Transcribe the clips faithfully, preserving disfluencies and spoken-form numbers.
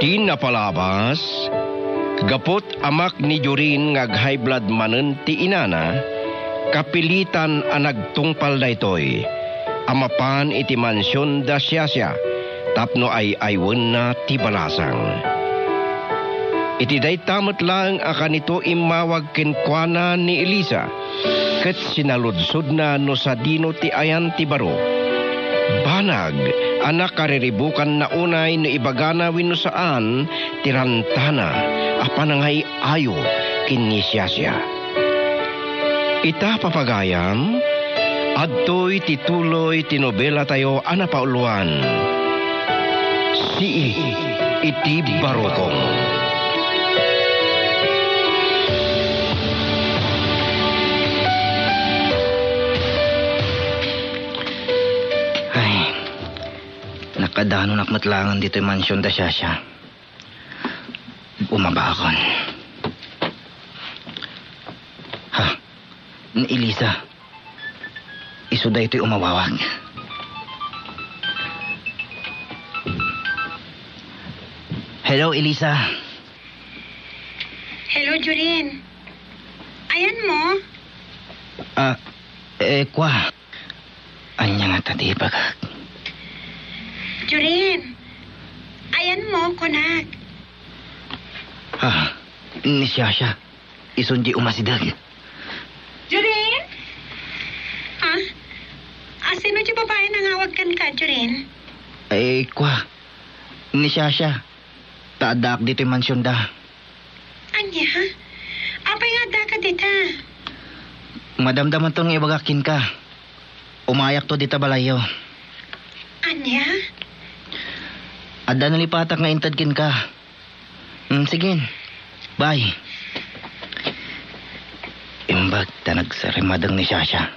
Ti napalabas, gaput amak ni Jorin nga ag-high blood manen ti inana, kapilitan a nagtungpal daytoy a mapan iti mansion da Siasia tapno ay-aywenna ti balasang. Iti dayta met laeng a kanito immawag kenkuana ni Elisa, ket sinaludsodna no sadino ti ayan ti baro. Banag a nakariribukanna unay no ibagana wenno saan ti rantana a panangay-ayo ken ni Siasia. Ita, papagayam, adtoy ti tuloy ti nobelatayo a napauluan, Sii iti Barukong. Ay, nakadanonak met laengen ditoy mansion da Siasia. Bumaba akon. Ha? Ni Elisa. Isu daytoy umawawag. Hello, Elisa. Hello, Jorin. Ayanmo? Ah, eh, kua. Ania ngata ti ibagak? Jorin, ayanmo, kunak. Ah, ni Siasia. Isun di umasideg. Jorin? Ha? Ah, sino ti babai a nangawag kenka, Jorin? Eh, kua. Ni Siasia. Ta addaak ditoy mansionda. Ania? Apay nga addaka dita? Madamdamento nga ibagak kenka. Umayakto dita balayyo. Ania? Adda nalipatak nga inted kenka. Hmm, sige. Bye. Imbag ta nagsarimadeng ni Siasia.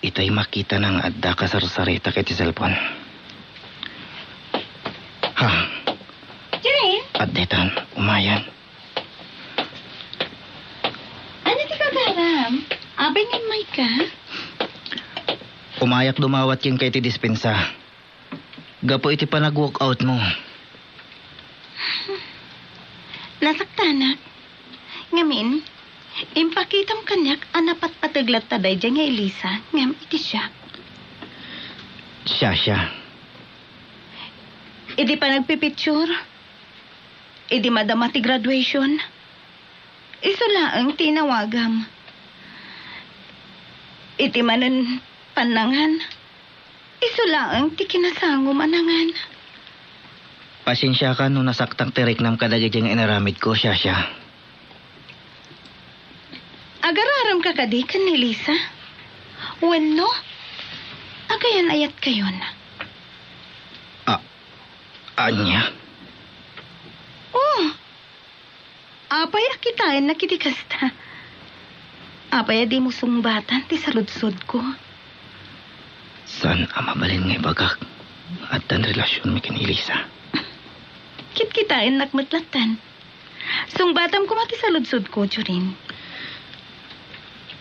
Itay makitana nga adda kasarsaritak iti cellphone. Ha? Jorin? Adda itan, umayan. Ania ti gagaram? Apay nga immayka? Umayak dumawat kenka iti dispensa. Gapu iti panag-walkout mo. Nasaktanak. Ngamin, impakitam kaniak a napatpateg latta daydiay nga Elisa ngem iti siak. Siasia. Idi panagpipicture, idi madama ti graduation, isu laeng ti inawagam. Iti manen pannangan, isu laeng ti kinasangom a nangan. Pasensiakan no nasaktak ti riknam kadagiti nga inaramidko, Siasia. Agar-aremka kadi ken ni Elisa? Wenno, agayan-ayatkayon? A-, ania? Oh, Apay a kitaennak iti kasta? Apay a dimo sungbatan ti saludsodko? Saan a mabalin nga ibagak nga addan relasionmi ken ni Elisa? Kitkitaennak met lattan. Sungbatam koma ti saludsodko, Jorin.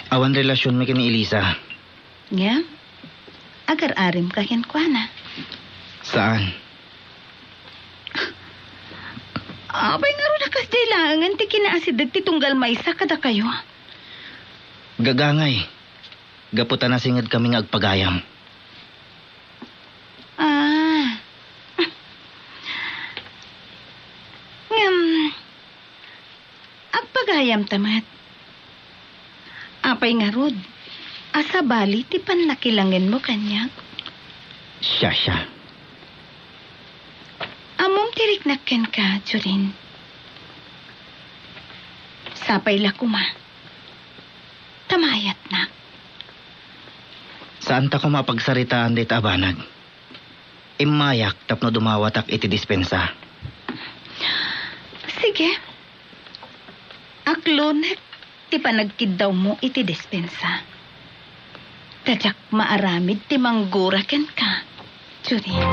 Awan relasionmi ken ni Elisa. Ngem, agar-arimka kenkuana? Saan. Apay ngarud a kasdiay laengen ti kinaasideg ti tunggal maysa kadakayo? Gagangay, gapu ta nasingedkami nga agpagayam. Ah. Ngem, agpagayamta met. Apay ngarud a sabali ti pannakilangenmo kaniak? Siasia. Ammom ti riknak kenka, Jorin. Sapay la koma ta maayatnak. Saanta koma a pagsaritaan dayta a banag. Immayak tapno dumawatak iti dispensa. Sige. Aklonek ti panagkiddawmo iti dispensa. Ta diak maaramid ti manggura kenka, Jorin.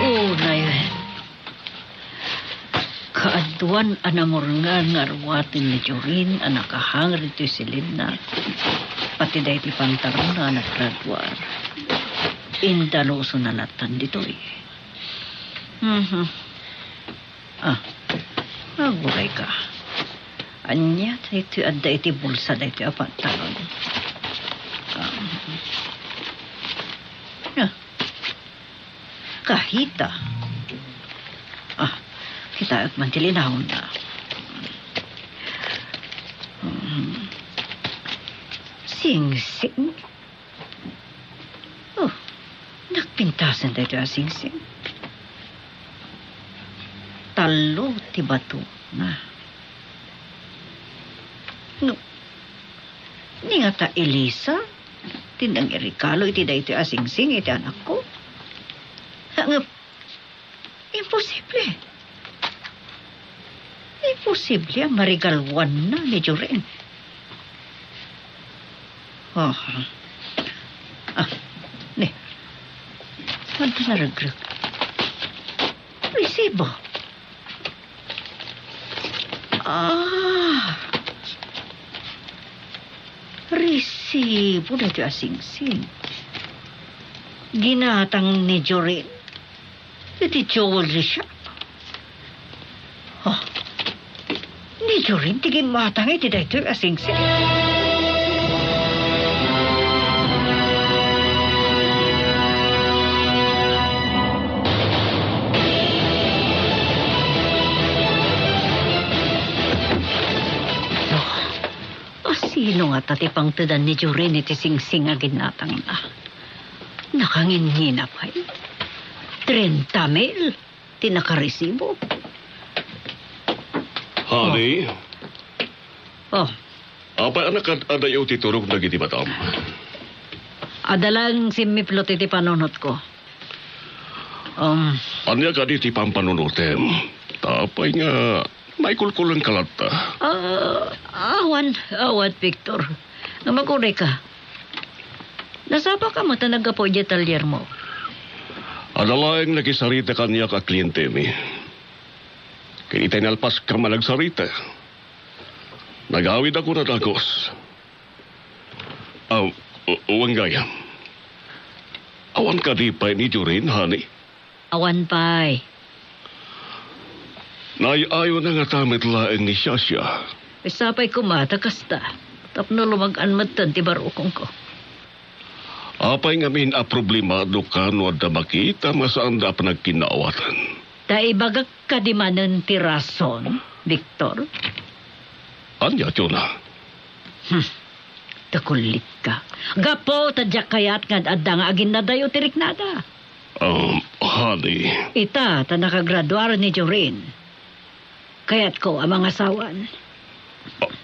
Oh, Nay. Kaaduan a namurngan nga ruaten ni Jorin a nakahang ditoy silidna, pati daytoy pantalonna a naggraduar. Indalusonna lattan ditoy. Mhm. Ah, aguray ka. Ania daytoy adda iti bulsa daytoy a pantalon? Ah. Ah. Kahita. Ah, kitaek man ti linawna. Hmm. Singsing? Oh, nagpintasen daytoy a singsing. Tallo ti batona. No, ni ngata Elisa ti nangiregalo iti daytoy a singsing iti anakko? Ngem, imposible. Imposible a maregaluanna ni Jorin. Oh. Ah, ni. Adda naregrek. Resibo. Ah. Resibo daytoy a singsing. Ginatang ni Jorin iti jewelry shop. Oh. Ni Jorin ti gimmatang iti daytoy a singsing. No, a sino ngata ti pangtedan ni Jorin iti singsing a ginnatangna? Nakanginnina pay. Trenta mil ti nakaresibo. Honey? Oh. Apay a nakaad-adayo ti turog dagiti batam? Adda laeng simmiplut iti panunotko. Um. Ania kadi ti pampanunotem? Ta apay nga maikulkulengka latta? Ah, awan, awan, Victor. Nga maguray ka. Nasapa ka met a naggapu idiay taliermo? Adda laeng nakisarita kaniak a klientemi. Ket itay nalpaskam a nagsarita, nagawidakon a dagus. Ah, u-, wen gayam. Awan kadi pay ni Jorin, honey? Awan pay. Naay-ayona ngata met laeng ni Shasha? Sapay koma ta kasta, tapno lumag-an metten ti barukongko. Apay ngamin a problema no kano adda makita nga saanda a panagkinnaawatan? Ta ibagak kadi manen ti rason, Victor? Ania, Jonah? Hmm. Takullitka. Gapu ta diak kayat nga ad-adda nga aginnadayo ti riknada. Um, honey. Ita, ta nakagraduar ni Jorin. Kayatko a mangasawan. A-,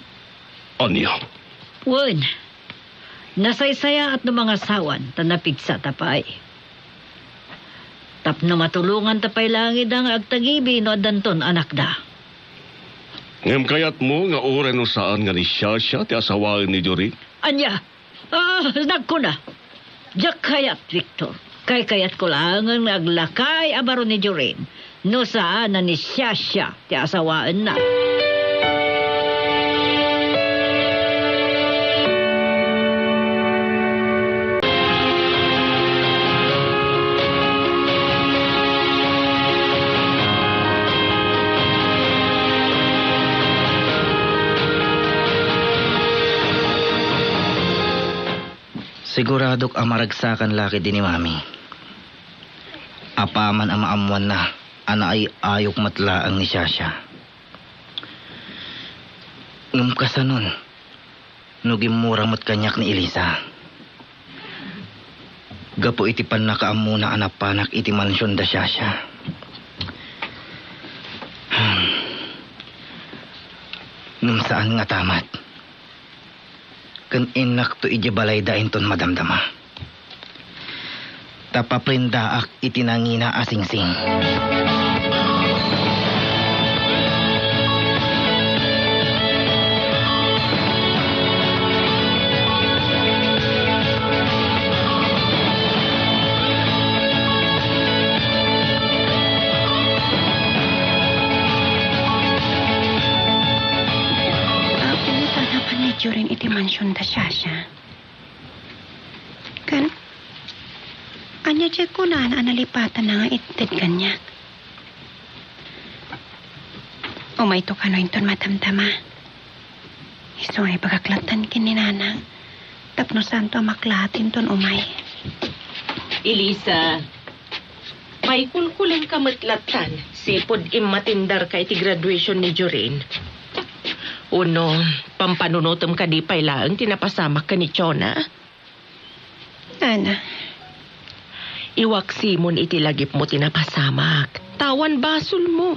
ania? Wen, nasaysayaat no mangasawan, ta napigsa ta pay. Tapno matulongan ta pay laeng ida nga agtagibi no addanton anakda. Ngem kayatmo nga uray no saan nga ni Shasha ti asawaen ni Jorin? Ania? Ah, nagkuna. Diak kayat, Victor. Kaykayatko laengen nga aglakay a baro ni Jorin no saan a ni Shasha ti asawaenna. Siguradok a maragsakan la ketdi ni Mami. Apaman a maammoanna a naay-ayok met laeng ni Shasha. Ngem kasanon no gimmura met kaniak ni Elisa? Gapu iti pannakaammona a napanak iti mansion da Shasha. Ngem saan ngata met. Ken innakto idiay balayda inton madamdama. Ta paprendaak iti nangina a singsing. mansion da Shasha. Ken, ania ti kunana a nalipatanna nga itted kaniak? Umayto kano inton madamdama. Isu nga ibagak lattan ken ni Nanang tapno saanto a maklaat inton umay. Elisa, maikulkulanka met lattan, sipud immatendarka iti graduation ni Jorin. Uno, pampanunotem kadi pay laeng ti napasamak ken ni Chona? Ana. Iwaksimon iti lagipmo ti napasamak. Awan basolmo.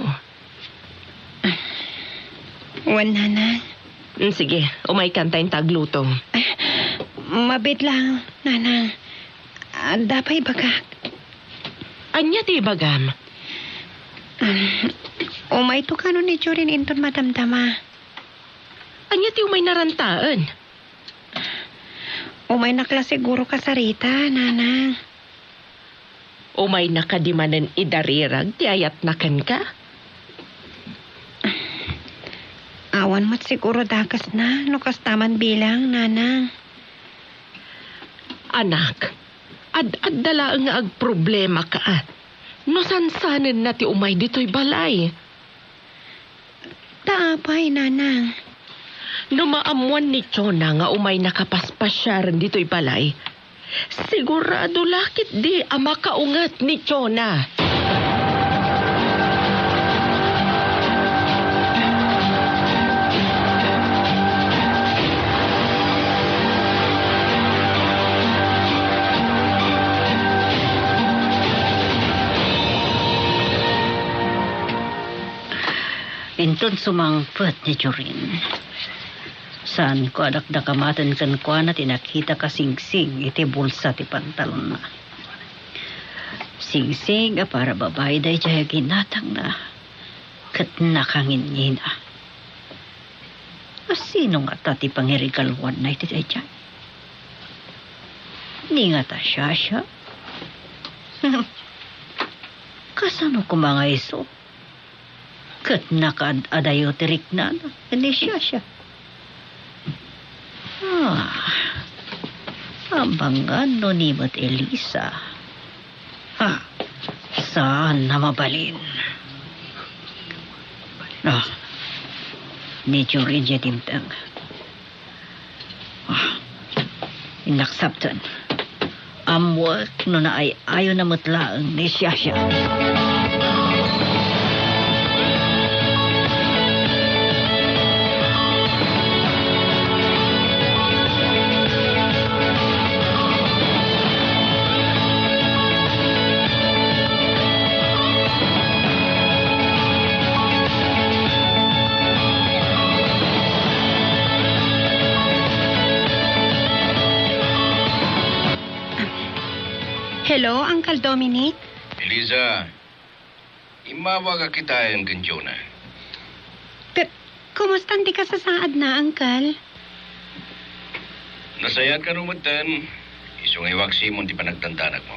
Wen, Nanang. Mm, sige, umaykan ta inta agluto. Ah, mabiit lang, Nanang. Adda pay ibagak. Ania ti ibagam? Ah, umayto kano ni Jorin inton madamdama. Ania ti umayna rantaen? Umaynak la siguro kasarita, Nanang. Umayna kadi manen idarirag ti ayatna kenka? Awan met siguro dakesna no kasta man bilang, Nanang. Anak, ad-adda laeng nga agproblemaka no sansanenna ti umay ditoy balay. Ta apay, Nanang? No maammuan ni Chona nga umaynaka paspasiaren ditoy balay, sigurado la ketdi a makaunget ni Chona. Inton sumangpet ni Jorin, saanko a dakdakamaten kenkuana ti nakitaka sigsig iti bulsa ti pantalonna. Sigsig a para babai daydiay a ginatangna ket nakangingina. A sino ngata ti pangiregaluanna iti daydiay? Ni ngata Shasha? Kasano koma nga isu? Ket nakaad-adayo ti riknana ken ni Shasha. Ah, abangan no ni met Elisa. Ha, saan a mabalin. Ah, ni Jorin diay dimteng. Ah, innak sapten. Ammoek no naay-ayona met laeng ni Shasha. Hello, Uncle Dominic? Elisa, immawagak kitaen ken Jonah. Pe-, kumusta ti kasasaadna, Uncle? Nasayaat kano metten, isu nga iwaksimon ti panagdandanagmo.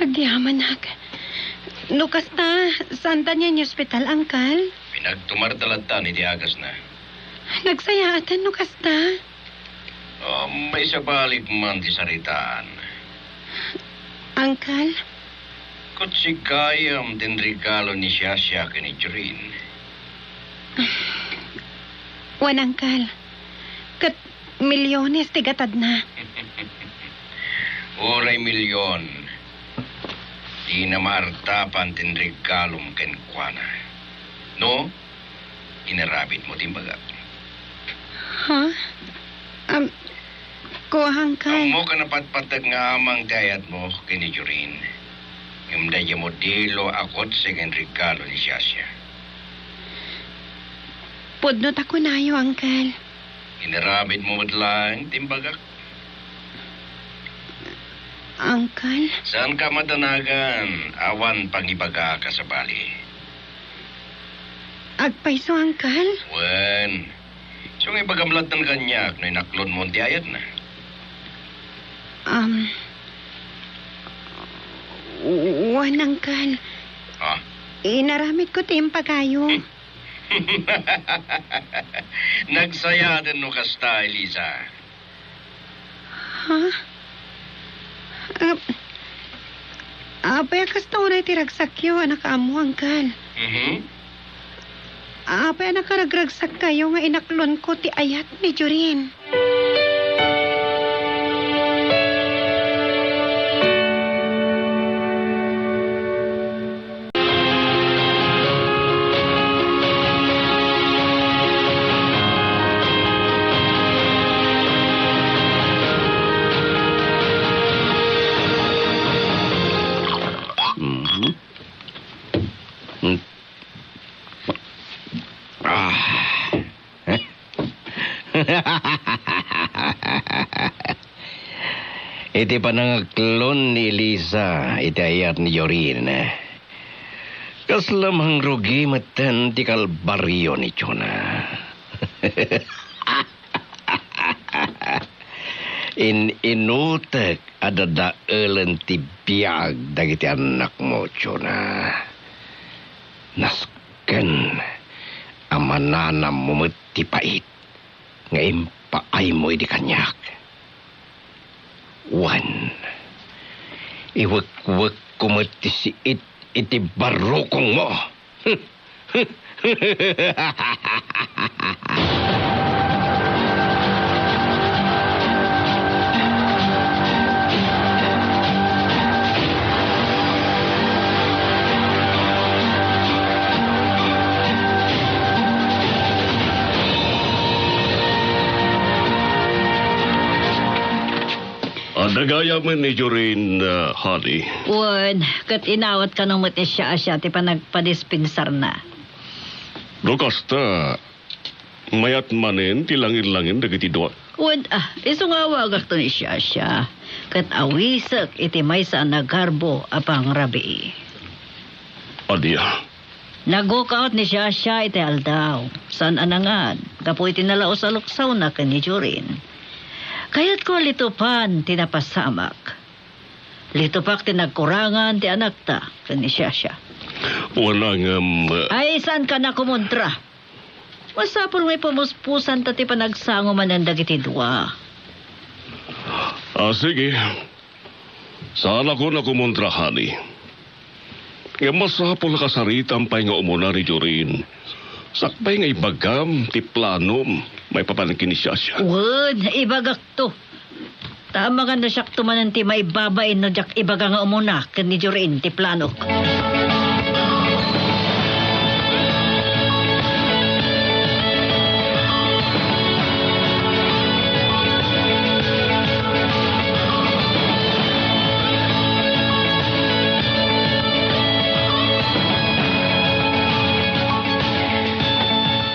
Agyamanak. No kasta, saanta nia iniospital, Uncle? Pinagtumarda lattan iti agasna. Nagsayaaten no kasta. Um, maisabalik man ti saritaan. Uncle? Kutsigayam ti regalo ni Shasha ken ni Jorin. Wen, Uncle. Ket milyones ti gatadna. Uray milyon, dina maartapan ti regalom kenkuana. No? Inaramidmo ti imbagak. Ha? Am, ko, Uncle. Ammok a napatpateg nga amang ti ayatmo ken ni Jorin. Ngem daydiay modelo a kotse nga inregalo ni Shasha. Pudno ta kunayo, Uncle. Inaramidmo met laeng ti imbagak. Uncle? Saanka madanagan, awan pangibagak a sabali. Agpayso, Uncle? Wen. Isu nga ibagam lattan kaniak no inaklonmo ti ayatna. Um, wen, Uncle. Ah? Inaramidko ti impagayo. Hmm. Nagsayaten no kasta, Elisa. Ha? Ap-, apay a kasta unay ti ragsakyo a nakaammo, Angkal? Mhm. Apay a nakaragragsakkayo nga inaklonko ti ayat ni Jorin? Mhm. Hmm. Ah. Iti panangaklon ni Elisa iti ayat ni Jorin, kasla mangrugi metten ti kalbario ni Jonah. In-inutek a dadaelen ti biag dagiti annakmo, Jonah. Nasken a mananammo met ti pait nga impaaymo idi kaniak. Wen, iwekwekko met ti siit iti barrukongmo. Adda gayamen ni Jorin, ah, honey. Wen, ket inawat kano met ni Shasha ti panagpadispersarna. No kasta, mayat manen ti langir-langir dagiti dua. Wen, ah, isu nga awagakto ni Shasha, ket awisek iti maysa a nagarbo a pangrabii. Ania? Nag-walk out ni Shasha iti aldaw. Saan a nangan, gapu iti nalaus a luksawna ken ni Jorin. Kayatko a litupan ti napasamak. Litupak ti nagkurangan ti anakta ken ni Shasha. Wala ngem, uh, Ay, saanka a kumontra? Masapul nga ipupuspusanta ti panagsango manen dagiti dua. Ah, sige. Saanakon a kumontra, honey. Ngem masapul a kasaritam pay nga umuna ni Jorin. Sakbay nga ibagam ti planom maipapan ken ni Shasha. Wen, ibagakto. Ta amangan no siakto manen ti maibabain no diak ibaga nga umuna ken ni Jorin ti planok.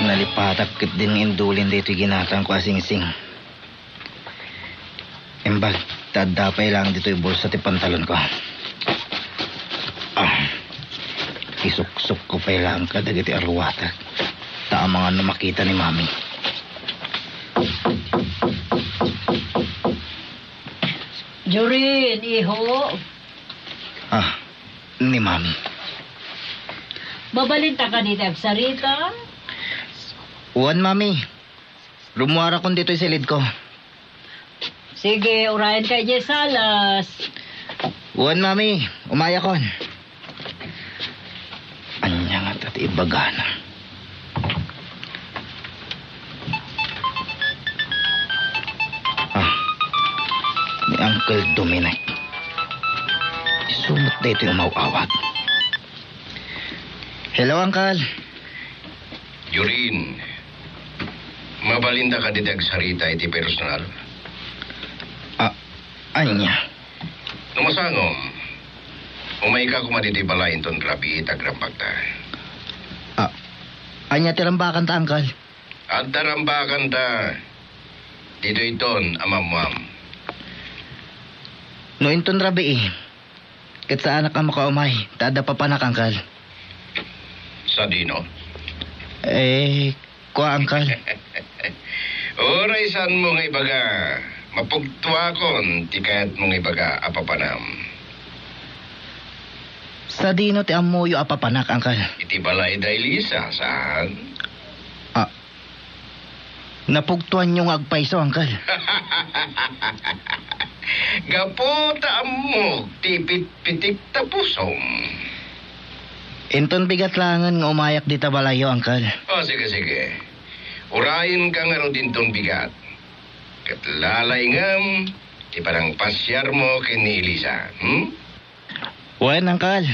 Nalipatak ketdin nga indulin daytoy ginatangko a singsing. Imbag ta adda pay laeng ditoy bulsa ti pantalonko. Ah, isuksokko pay laeng kadagiti arwatak. Ta amangan no makita ni Mami. Jorin, iho. Ah, ni Mami. Mabalinta kadi ti agsarita? Wen, Mami. Rummuarakon ditoy silidko. Sige, urayenka idiay salas. Wen, Mami. Umayakon. Ania ngata ti ibagana? Ah, ni Uncle Dominic. Isu met daytoy umaw-awat. Hello, Uncle. Jorin, mabalinta kadi ti agsarita iti personal? Ah, ania? No masangom, umayka koma ditoy balay inton rabii ti agrambagta. Ah, ania ti rambakanta, Uncle? Adda rambakanta ditoy ton a mammuam. No inton rabii, ket saanak a makaumay, ta adda papanak, Uncle. Sadino? Eh, kua, Uncle. Uray saanmo nga ibaga, mapugtuakon ti kayatmo nga ibaga a papanam. Sadino ti ammoyo a papanak, Uncle? Iti balay da Elisa, saan? Napugtoanyo nga agpayso, Uncle. Gapu ta ammok ti pitpitik ta pusom. Inton bigat laengen nga umayak dita balayyo, Uncle. O, sige, sige. Urayenka ngarud inton bigat. Ket lalaingem ti panangpasiarmo ken ni Elisa, hmm? Wen, Uncle.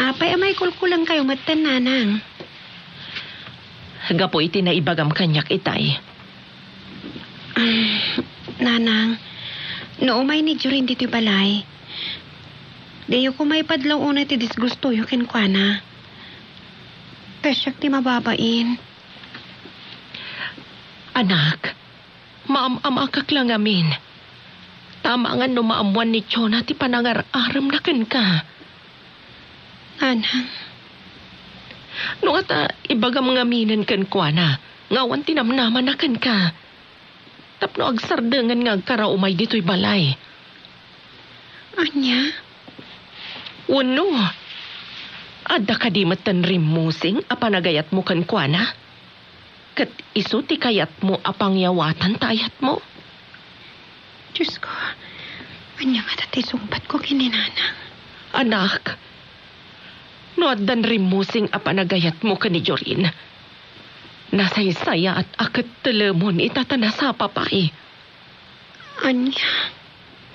Apay a maikulkulengkayo metten, Nanang? Gapu iti naibagam kaniak itay. Ah, Nanang, no umay ni Jorin ditoy balay, diyo koma ipadlaw unay ti disgustoyo kenkuana. Ta siak ti mababain. Anak, maam-amakak la ngamin. Tama nga no maammuan ni Jonah ti panangar-aremna kenka. Nanang. No ngata, ibagam ngaminen kenkuana nga awan ti namnamana kenka tapno agsardengen nga agkaraumay ditoy balay. Ania? Wenno, adda kadi metten rimmusing a panagayatmo kenkuana? Ket isu ti kayatmo a pangyawatan ta ayatmo? Diosko, ania ngata ti sungbatko ken ni Nanang? Anak, no addan rimmusing a panagayatmo ken ni Jorin, nasaysayaat a ket telemon ita ta nasapa pay. Ania?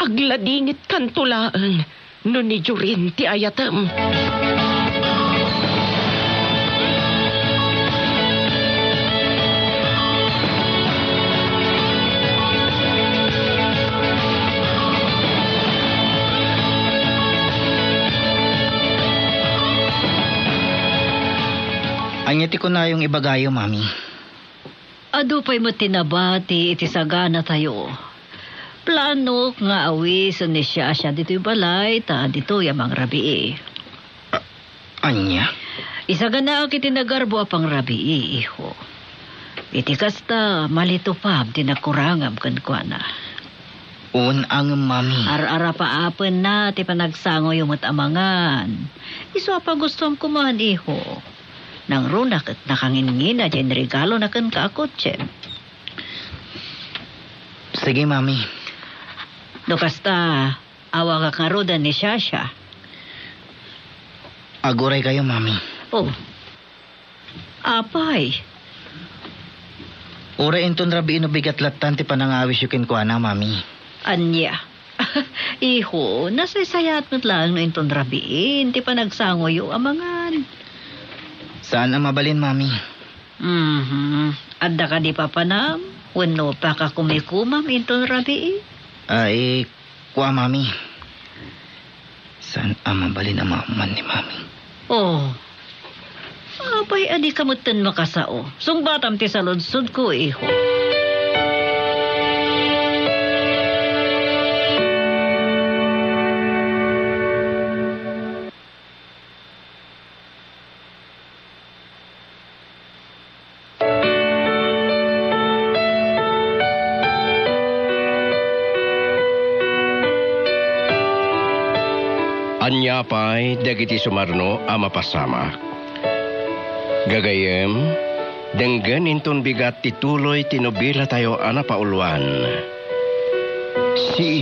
Agladingitkanto laeng no ni Jorin ti ayatem. Ania ti kunayong ibagayo, Mami? Adu pay met ti nabati iti saganatayo. Planok nga awisen ni Shasha ditoy balay ta ditoy a mangrabii. A-, ania? Isaganaak iti nagarbo a pangrabii, iho. Iti kasta, malitupam ti nakurangam kenkuana. Wen, ngem, Mami. Ar-arapaapenna ti panagsangoyo met a mangan. Isu a pagustuam koman, iho. Nangruna ket nakangingina diay iniregalona kenka a kotse. Sige, Mami. No kasta, awagak ngaruden ni Shasha. Aguraykayo, Mami. Oh. Apay? Uray inton rabii no bigat lattan ti panangawisyo kenkuana, Mami. Ania? Iho, nasaysayaat met laeng no inton rabiin ti panagsangoyo a mangan. Saan a mabalin, Mami. Mhm. Adda kadi papanam wenno pakakumikumam inton rabii? Ay, kua, Mami. Saan a mabalin a maammuan ni Mami. Oh. Apay a dika metten makasao? Sungbatam ti saludsodko, iho. Ania pay dagiti sumarno a mapasamak? Gagayyem, denggen inton bigat ti tuloy ti nobilatayo a napauluan. Sii.